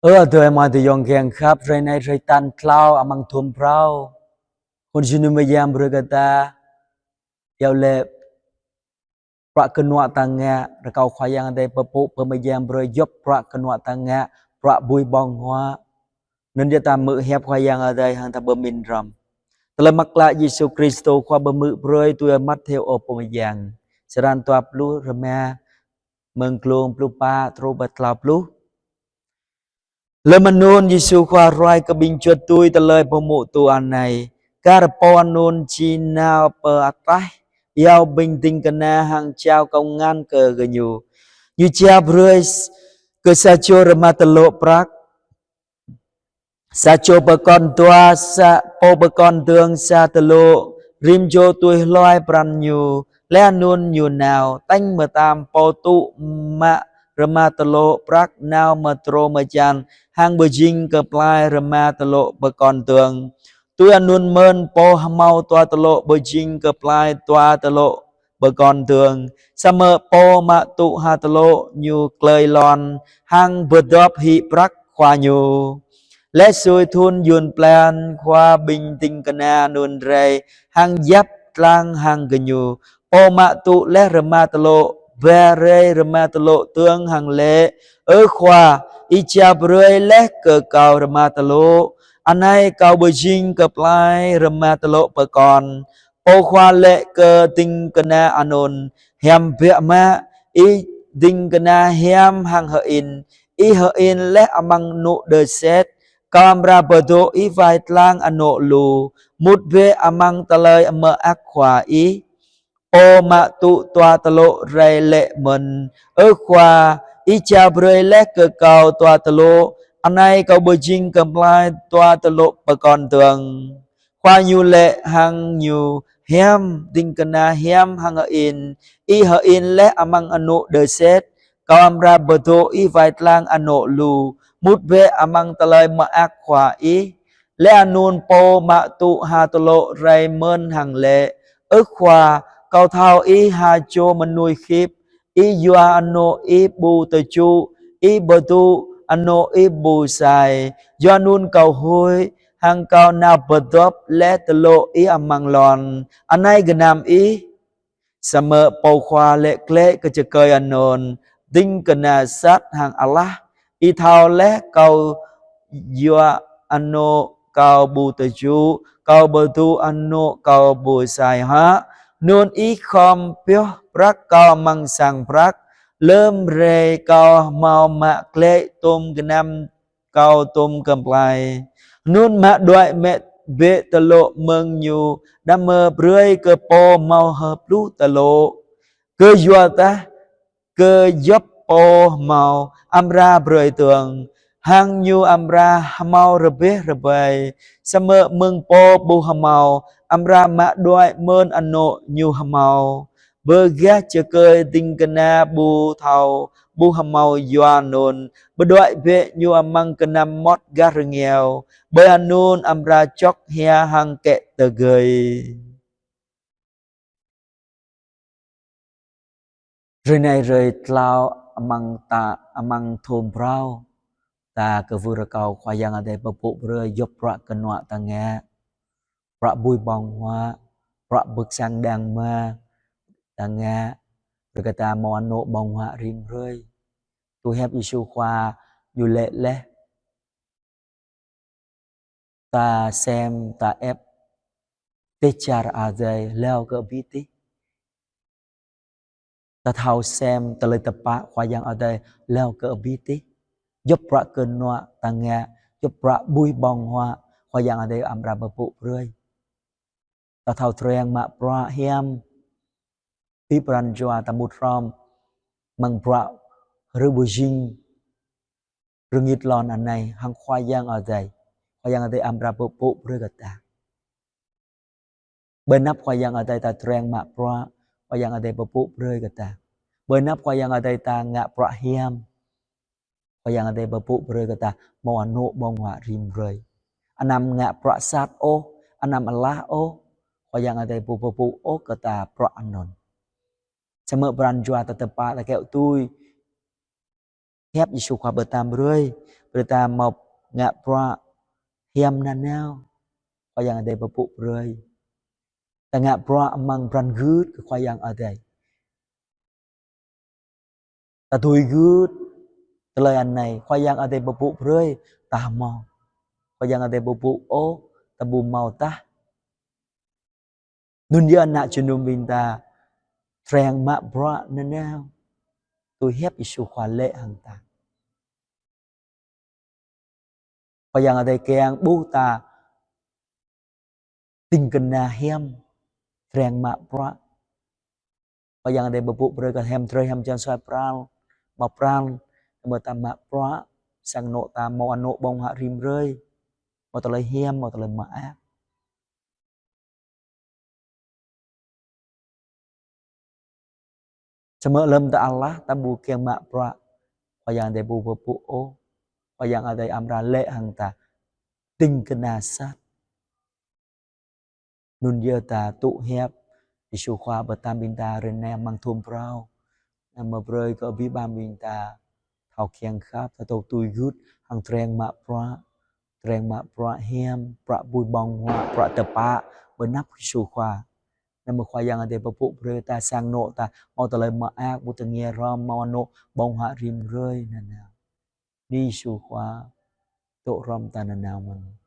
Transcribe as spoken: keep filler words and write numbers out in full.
Ơ adơi amai ayŏng kiăng khăp, hrơi anai hrơi tal klâo amăng thun phrâo. Khul jơnum mơyang brơi kơ ta iâu laĭ bruă kơnuă ta ngă, rơkâo Khua Yang Adai pơpŭ pơmơyang brơi djŏp bruă kơnuă ta ngă, bruă bui ƀong huă. Anŭn yơh ta hmư̆ hiăp Khua Yang Adai hăng ta pơmĭn hrŏm. Tơlơi mơak klă Yêsu Krist Khua pơhmư̆ brơi tui Mathêô pô mơyang. Črăn dua pluh rơma, mơ̆ng glông pluh pă truh pơ klâo pluh. Lơm anŭn Yêsu Khua ruai kơ ƀing juăt tui tơlơi pơhmutu anai: Kar pô anŭn či nao pơ ataih, iâu ƀing ding kơna hăng jao kông ngăn kơ gơñu. Ñu jao brơi s-, kơ sa čô rơma tơlŏ prăk, sa čô pơkŏn dua, sa pô pơkŏn dơ̆ng sa tơlŏ, rĭm čô tui hluai pran ñu. Laih anŭn ñu nao. Tañ mơtam pô tŭ mă rơma tơlŏ prăk nao mơdrô mơčan hăng pơjing kơ plai rơma tơlŏ pơkŏn dơ̆ng. Tui anŭn mơ̆n pô hơmâo dua tơlŏ pơjing kơ plai dua tơlŏ pơkŏn dơ̆ng. Samơ̆ pô mă tŭ ha tơlŏ ñu klơi lŏn hăng pơdŏp hĭ prăk khua ñu. Laih sui thun yŭn blan, khua ƀing ding kơna anŭn rai hăng yap lăng hăng gơñu. Pô mă tŭ laih rơma tơlŏ ba rai rơma tơlŏ dơ̆ng hăng laĭ: Ơ khua, ih jao brơi laih kơ kâo rơma tơlŏ, anai kâo pơjing kơ plai rơma tơlŏ pơkŏn. Pô khua laĭ kơ ding kơna anŭn: Hiam biă mă, ih ding kơna hiam hăng hơĭn. Ih hơĭn laih amăng anŏ đơ set, kâo amra pơdŏ ih wai lăng anŏ lu. Mŭt bĕ amăng tơlơi mơak khua ih. Pô mă tŭ dua tơlŏ rai laĭ mơ̆n: Ơ khua, ih jao brơi laih kơ kâo dua tơlŏ, anai kâo pơjing kơ plai dua tơlŏ pơkŏn dơ̆ng. Khua ñu laĭ hăng ñu: Hiam, ding kơna hiam hăng hơĭn. Ih hơĭn laih amăng anŏ đơ set, kâo amra pơdŏ ih wai lăng anŏ lu. Mŭt bĕ amăng tơlơi mơak khua ih. Laih anŭn pô mă tŭ ha tơlŏ rai mơ̆n hăng laĭ: Ơ khua, kâo thâo ih ha čô mơnuih khip, ih yua anŏ ih ƀu tơčŭ, ih pơdŭ anŏ ih ƀu sai. Yua anŭn kâo huĭ, hăng kâo nao pơdŏp laih tơlŏ ih amăng lŏn. Anai gơnam ih. Samơ̆ pô khua laĭ glaĭ kơ čơkơi anŭn: Ding kơna sat hăng alah, ih thâo laih kâo yua anŏ kâo ƀu tơčŭ, kâo pơdŭ anŏ kâo ƀu sai hă? Anŭn ih khŏm pioh prăk kâo amăng sang prăk, lơm rai kâo hơmâo mă glaĭ tôm gơnam kâo tôm kơplai. Anŭn mă đuaĭ mĕ bĕ tơlŏ mơ̆ng ñu, đah mơ̆ brơi kơ pô hơmâo hơpluh tơlŏ. Kơyua dah kơ djŏp pô hơmâo amra brơi dơ̆ng, hăng ñu amra hơmâo rơbeh rơbai. Samơ̆ mơ̆ng pô ƀu hơmâo, amra mă đuaĭ mơ̆n anŏ ñu hơmâo. Bơ gah čơkơi ding kơna ƀu thâo, ƀu hơmâo yua anŭn, pơđuaĭ bĕ ñu amăng gơnam mŏt gah rơngiao, ƀơi anŭn amra čŏk hia hăng kĕ tơgơi. Hrơi anai hrơi tlâo amăng ta, amăng thun phrâo, ta kwưh rơkâo Khua Yang Adai pơpŭ brơi djŏp bruă kơnuă ta ngă, bruă bui ƀong huă, bruă bưp sang đang mă ta ngă, brơi kơ ta hơmâo anŏ ƀong huă rĭm hrơi. Tui hiăp Yêsu Khua ñu laĭ laih: Ta sem, ta ĕp dêh čar Adai hlâo kơ abih tih. Ta thâo sem tơlơi tơpă Khua Yang Adai hlâo kơ abih tih. Djŏp bruă kơnuă ta ngă, djŏp bruă bui ƀong huă, Khua Yang Adai amra pơpŭ brơi. Ta thâo tơring mă bruă hiam, pĭ pran jua ta mŭt hrŏm amăng bruă rơbŭ jing rơngit lŏn anai hăng Khua Yang Adai. Khua Yang Adai amra pơpŭ brơi kơ ta. Ƀơi anăp Khua Yang Adai ta tơring mă bruă, Khua Yang Adai pơpŭ brơi kơ ta. Ƀơi anăp Khua Yang Adai ta ngă bruă hiam, Khua Yang Adai pơpŭ brơi kơ ta hơmâo anŏ ƀong huă rĭm hrơi. Anăm ngă bruă sat ôh, anăm alah ôh, Khua Yang Adai ƀu pơpŭ ôh kơ ta bruă anŭn. Samơ̆ pran jua ta tơpă ta kiaŏ tui hiăp Yêsu Khua pơtăm brơi: brơi ta hmâo ngă bruă hiam nanao Khua Yang Adai pơpŭ brơi. Ta ngă bruă amăng pran gưt kơ Khua Yang Adai. Ta tui gưt tơlơi anai, Khua Yang Adai pơpŭ brơi, ta hmâo. Khua Yang Adai pơpŭ ôh, ta ƀu hmâo tah. Anŭn yơh ană jơnum ƀing ta, tơreng mă bruă nanao tui hiăp Yêsu Khua laĭ hăng ta. Khua Yang Adai kiăng ƀuh ta ding kơna hiam, tơreng mă bruă. Khua Yang Adai pơpŭ brơi kơ hiam drơi hiam jăn suaih pral, hmâo pral, hmâo ta mă bruă, sang anŏ ta hmâo anŏ ƀơ̆ng huă rĭm hrơi, hmâo tơlơi hiam, hmâo tơlơi mơak. Samơ̆ lơ̆m ta alah, ta ƀu kiăng mă bruă, Khua Yang Adai ƀu pơpŭ ôh. Khua Yang Adai amra laĭ hăng ta ding kơna sat. Anŭn yơh ta tŭ hiăp Yêsu Khua pơtăm ƀing ta hrơi anai amăng thŭn phrâo. Anŭn mơ̆ brơi kơ abih bang ƀing ta thâo kiăng khăp, ta thâo tui gưt hăng tơreng mă bruă, tơreng mă bruă hiam, bruă ƀui ƀơ̆ng huă, bruă tơpă ƀơi anăp Yêsu Khua. Anŭn mơ̆ Khua Yang Adai pơpŭ brơi ta sang anŏ ta hmâo tơlơi mơak, ƀu tơngia hrŏm, hmâo anŏ ƀơ̆ng huă rĭm hrơi nanao. Bơni Yêsu Khua, dŏ hrŏm ta nanao mơ̆n.